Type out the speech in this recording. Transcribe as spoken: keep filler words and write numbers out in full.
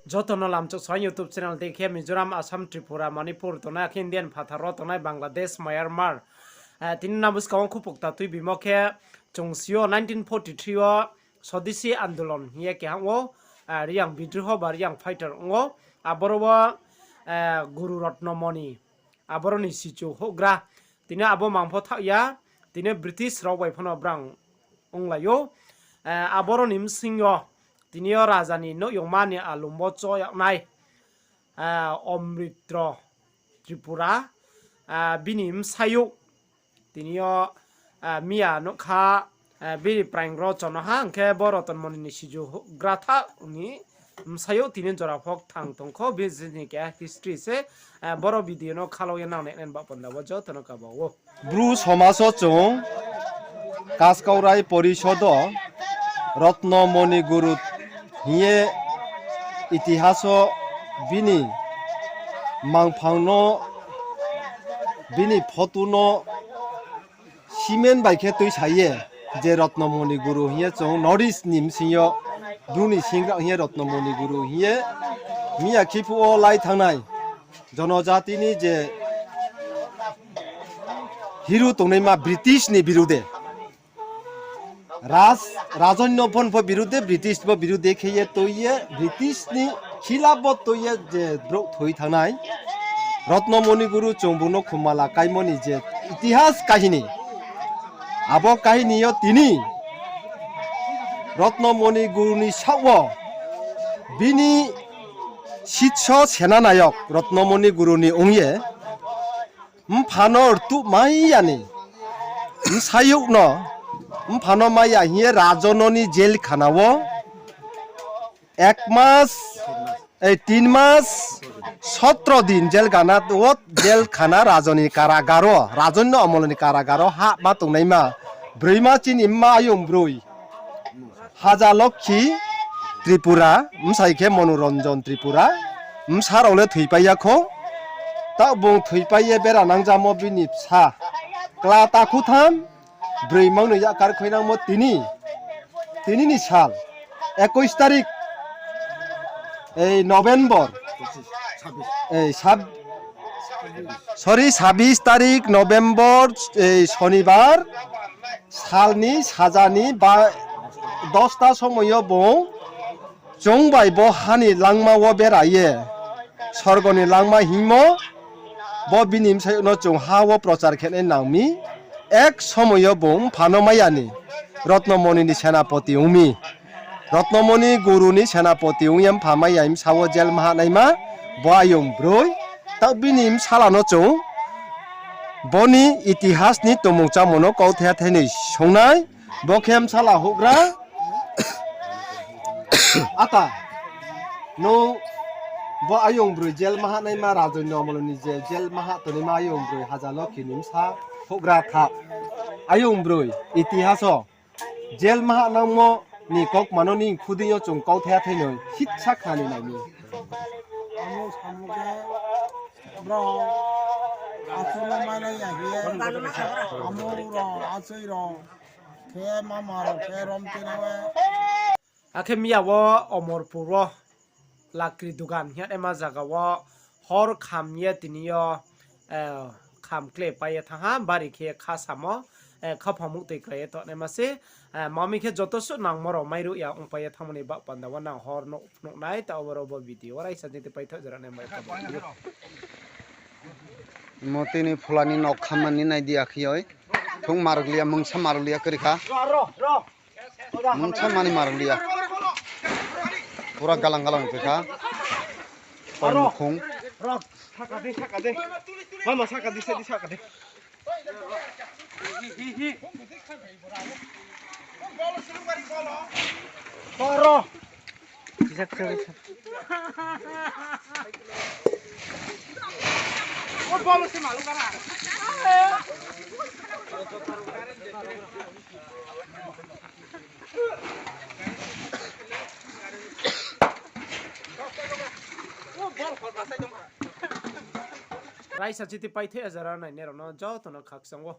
Joto no lamchok soing YouTube channel dei khe Mizoram, Assam, Tripura, Manipur tongnai, akhe Indian phathar wo tongnai, Bangladesh, Myanmar. Eh, tini nabo skang wo khupokta tuibimo khe chung si yo nineteen forty three wo Swadeshi Andolon hing ye keha ong ou, eh, Reang bidroho ba Reang fighter ong ou. Aboro wo, eh, Guru Ratnamoni, aboro ni sichu houhgra. Tini abo mang pho thaoh ya, tini British rao bai phano brang onglai ou. Eh, aboro ni bsing yo, tini yo raja ni nouhyongma ni alum wo cho yagnai, eh, Omritro Tripura, eh, bini bsayouh, tini yo, eh, miya nouhkha, eh, bini praing ro chono ha, hing khe bo Ratnamoni ni sichu houhgra thaoh ni bsayouh tini jora pho kthang tong kho, bini ni keha history se, eh, boro video no khalou ye nang nai nai ba panda wo joto no kaba ou. Bru somaj wo chung Kaskaurai Porisodo Ratnamoni Guru hing ye itihas wo bini mangphang no, bini photo no cement bai khe tuisa ye, je Ratnamoni Guru hing ye chung North East ni bsing yo Bru ni singra hing ye Ratnamoni Guru hing ye miya khiphuh wo lai thanngnai jonojati ni je hero tongnaima British ni birude, raj, rajonyo phon pho birude, British pho birude khe ye tui ye, British ni khilap wo tui ye je brouh thoi thanngnai, Ratnamoni Guru chung bung no khumala kaimo ni je itihas kahini. Abo kahini yo tini Ratnamoni Guru ni saoh wo bini sitso senanayok Ratnamoni Guru ni ong ye, mpha no rtuh mai ya ni, bsayouh no, mpha no mai ya hing ye rajono ni jail khana wo ek mas, eh, tin mas, sotro din jail khana wo, jail khana rajo ni karagaro, rajono amol ni karagaro hahma tongnaima, broima chini mma ayong broi. Haja Lokhi Tripura, bsai khe Monoranjan Tripura, bsa rao le thoipai ya kho. Taoh bung thoipai ye bera nangjamo bini bsa kla takhu tham, broi mang no yakkar khuinangmo tini, tini ni sal, ekush tarik, ei November, ei sab-, sorry, sabis tarik November, ei Sonibar, sal ni saja ni ba dosta somoi yo bung chung bai bo ha ni langma wo bera ye, sorgo ni langma hingmo, bo bini bsayouh no chung ha wo prochar khe nai nang mi, ek somoi yo bung mpha no mai ya ni, Ratnamoni ni senapoti ong mi. Ratnamoni Guru ni senapoti ong ye mpha mai ya bsa wo jail ma hahnaima, bo ayong broi. Taoh bini bsala no chung bo ni itihas ni tongmung chámung no kauthai thainoi songnai, bo khe bsala houhgra. Ata, nung bo ayong broi jail ma hahnaima, rajono amol ni je jail ma hah tongnaima ayong broi Haja Lokhi ni bsa houhgra tha. Ayong broi itihas wo jail ma hah nangmo ni kaukma no ni khudei yo chung kauthai thainoi sitsa khna ni nai mi. Amo samo khe brao achouh no mai nai ya hing ye, amo rao, achouh rao, khe mama rao khe rom tui nai we. Akhe miya wo Omorpur wo Lakri Dugan hing ye ma zaga wo hor kham ye tini yo, eh, kham kle pai ye thanng ha, bari khe kha samo, eh, khaphang muhtoi klái ye tongnaima se, eh, mami khe joto suh nangmo rao mairuh ya ongpai ye thanngmo ni baoh panda wo nang hor nuh, nuhnai, taoh boro bo video wo raisa jiti paithoh jora nai mai kha bo video. Mo tini phola ni nok khamma ni nai di akhe oi. Thung marliya, mungsa marliya kri kha. Mungsa mani marliya. Pura galang galang kri kha. Aro. Mukhung. Ro, saka de, saka de. Mama, saka de, saka de, saka de. Aro. Raisa chiti paithai ajara nainai rao no joto no khakchang wo.